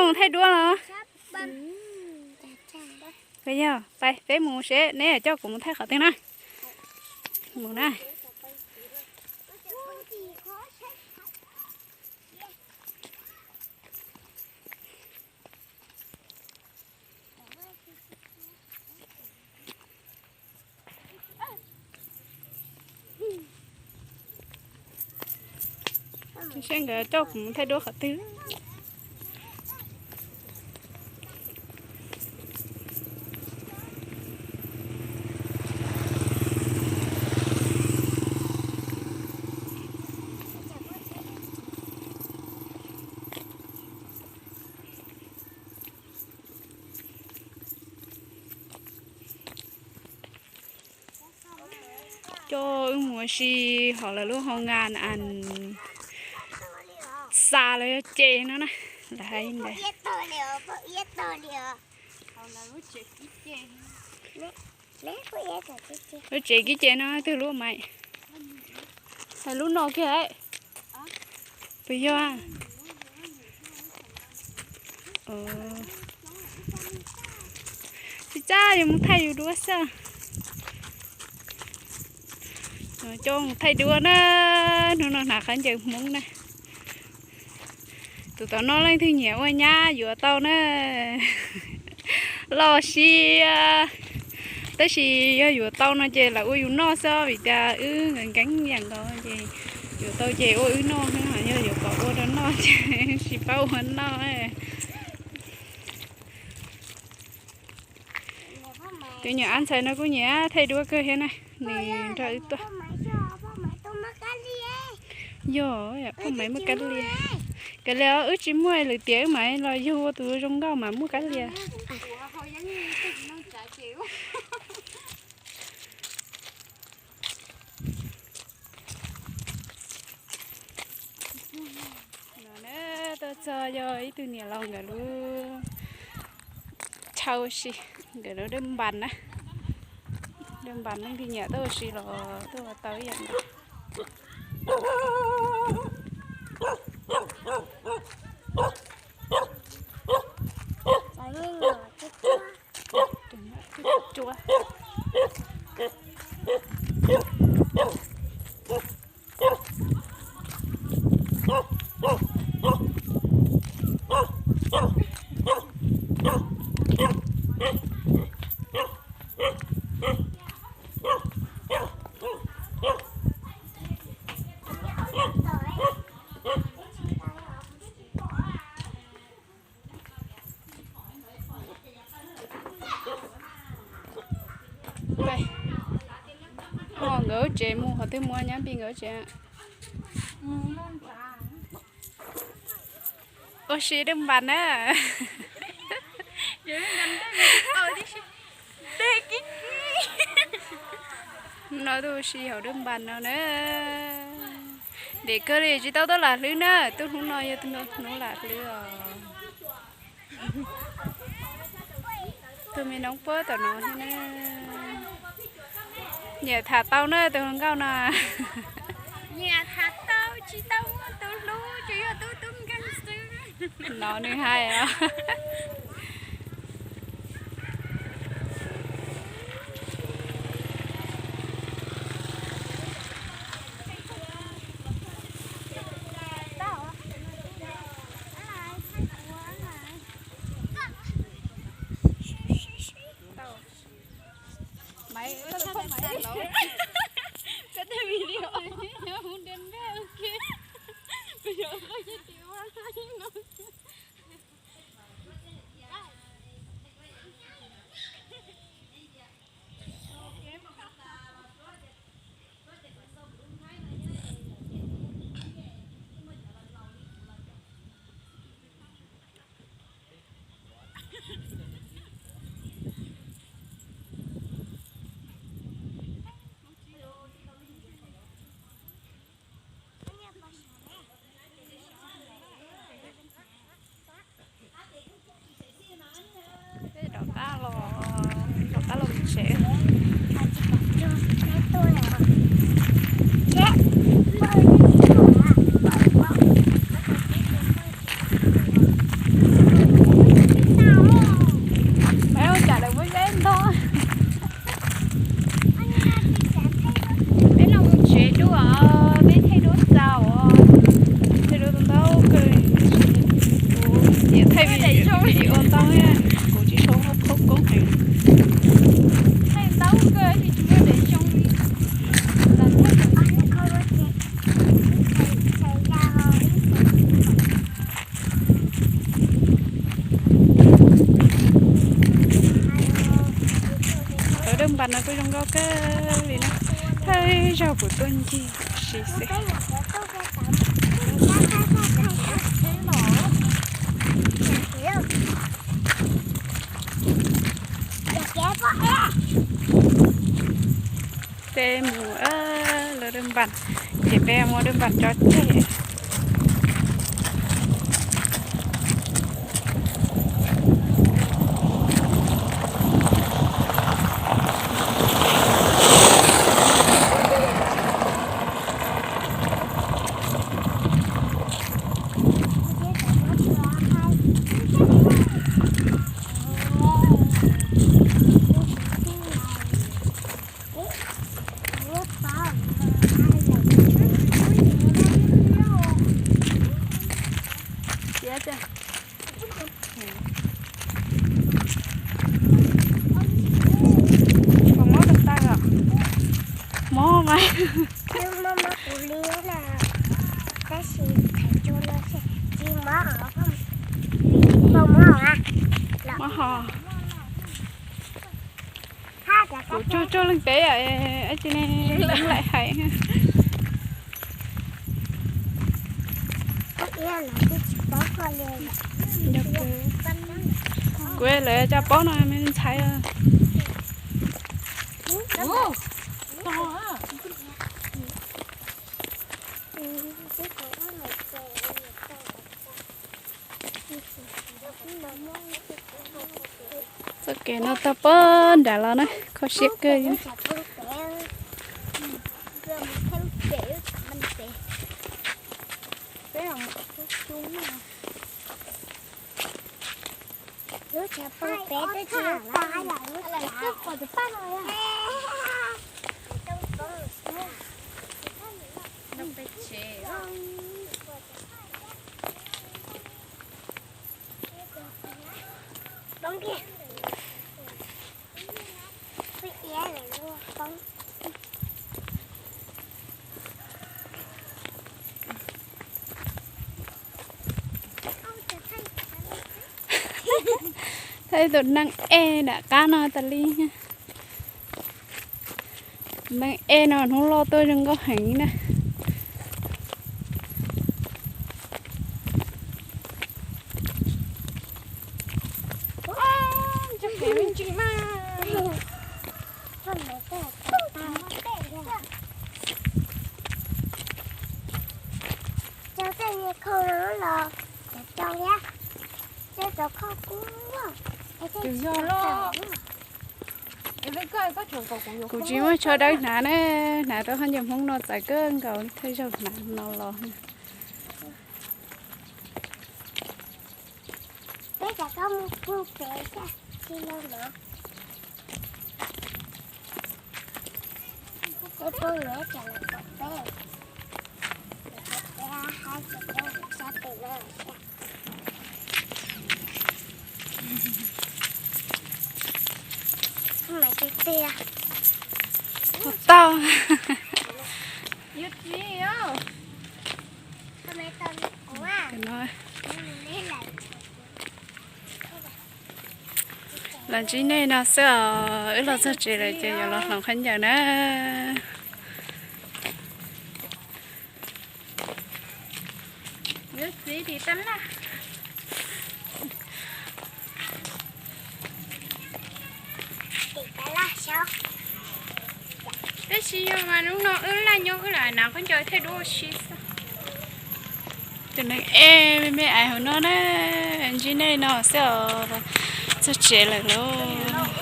Mus thaij duab los? Yog, peb mus seb neb coj kuv mus thaij qhov twg na. Mus na. Seb nkawd coj kuv mus thaij duab qhov twg. Coj wb mus ua si hauv lawv lub hoo nkas as xa lawv ceg no na. Lawv hais ntawd. Lub tsev kib ceg no twg lub mas? Hais lub no kiag. Puas yog? Tsis txaj, yuav mus thaij yus duab xwb. Coj mus thaij duab na. Hnub no hnav qhov ncaws Hmoob na. Tus tom no leej twg nyiam ua nyab yuav tau na. Loj siab. Tab sis yog yuav tau no ces lam ua yus noj xwb, vim tias wb nkees nkees yam nkaus ces yuav tau ces ua wb noj xwb, ho yog yuav kom ua rau noj ces tsis paub ua noj. Tus nyuam ab ntxhais no kuj nyiam thaij duab kawg thiab na, nws nrog wb tuaj. Yog, Phoj Maiv muaj kab lia. Kav liam, wb tsis muaj, lwm tiam wb mam los yug ua tus zoo nkauj mas muaj kab lia. No na, tuaj txog yog ib tug niam laus nkawd lub chaw ua si, nkawd lub dawb npas na. Dawb npas leej twg nyiam tuaj ua si los tuaj ua tau ib yam nkaus. Nkawd lub tsev mus qhov twg, mus nyab Npis nkawd lub tsev. Ua si dawb npas na. No tuaj ua si hauv dawb npas no na. Ntev kawg li tsis tau tuaj lam hlwb na, tuaj hnub no yog tus hnub lam hlwb os. Tus me noob puab tom no thiab na. Nyiam tham tau na tus hluas nkauj no. Nyiam tham tau, tsis tau muaj tus hlub, tsuas yog tub tub nkeeg xwb. No nws hais os. Peb rov qab los, rov qab los tsev. Daim zoo li ua ntau, kuv tsis tshua paub koob heev. Lawv dawb npas no kuj zoo nkauj kawg li na. Thawj zaug kuv tuaj ncig si xwb. Peb mus, lawv dawb npas, ces peb mus dawb npas tso tseg. Mob mas. Tab sis tsis mob, mob ho. Kuv tsuag tsuag leej pem, ib tsi ne, laim hais. Kuv lawv cov paub no me ntxhais. Txoj kev no tau poob nram los na, kho siab kawg li. Thaj ib tus neeg ej nram qab no tas li. Neeg ej no hnub loj tuaj zoo nkauj heev na. Kuv tsis muaj tsho dawb hnav na, hnav rau hab ncaws Hmoob no txawv kawg nkaus li, thawj zaug hnav no los. Tau. Los ntsib nej no xwb os, wb los txog tsev lawm ces yuav los hloov khaub ncaws na. Tab sis yog mas hnub no wb laj nyob wb lam hnav khaub ncaws thiaj dua si xwb. Tus neeg ej me me ais hauv no na, ntsib nej no xwb os, txog tsev lawm lauj.